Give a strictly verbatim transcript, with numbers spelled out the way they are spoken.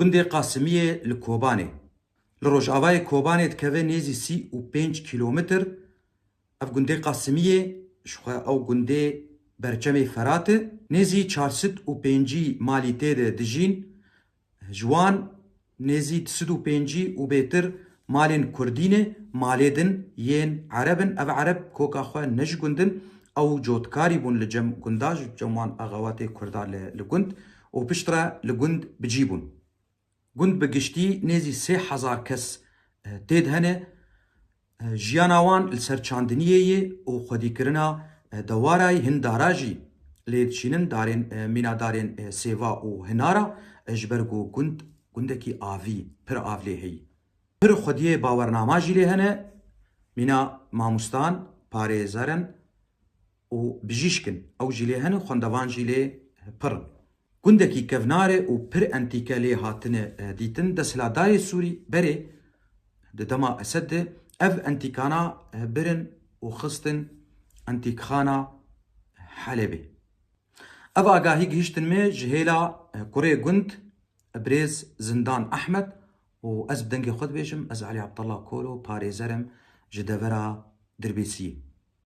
Gundê Qasimiyê li Kobanê. Li rojavayê Kobanê dikeve nêzî sî û pênc kîlometr. Ev gundê Qasimiyê, ji xwe ew gundê berçemê Ferat e. Nêzî çar sed û pêncî malî tê de dijîn. Ji wan nêzî du sed û pêncî û bêtir malên Kurdî ne, malê din yên Ereb in. Ev Ereb koka xwe ne ji gund in, ew cotkarî bûn li cem gunda, ji cem wan axawatê Kurda li, li gund û piştre li gund bi cî bûn. Gund bi giştî nêzî sê hezar kes, e, tê de hene. E, jiyana wan li ser çandiniyê ye û xwedîkirina, e, dewara yî hin dara jî lê dişînin, darên, e, mîna darên, e, sêva û hinara, e, ji ber ku gund, gundekî avî, pir av lê heyî. Pir xwediyê bawernama jî lê hene, mîna mamustan, parêzerin û bijîşk in. Ew jî lê hene, xwendevan jî lê pir in. Gundekî kevnar e û pir entîke lê hatine, e, dîtin. Desthilatdarê Sûrî berê di dema Esed de ev entîkana, e, birin û xistin entîkxana Helebê. Ev agahî gihiştin me ji hêla, e, kurê gund, e, birêz Zindan Ehmed û ez bi dengê xwe dibêjim, ez Elî Abdullah Kolo, parêzer im ji devera Dirbêsiyê.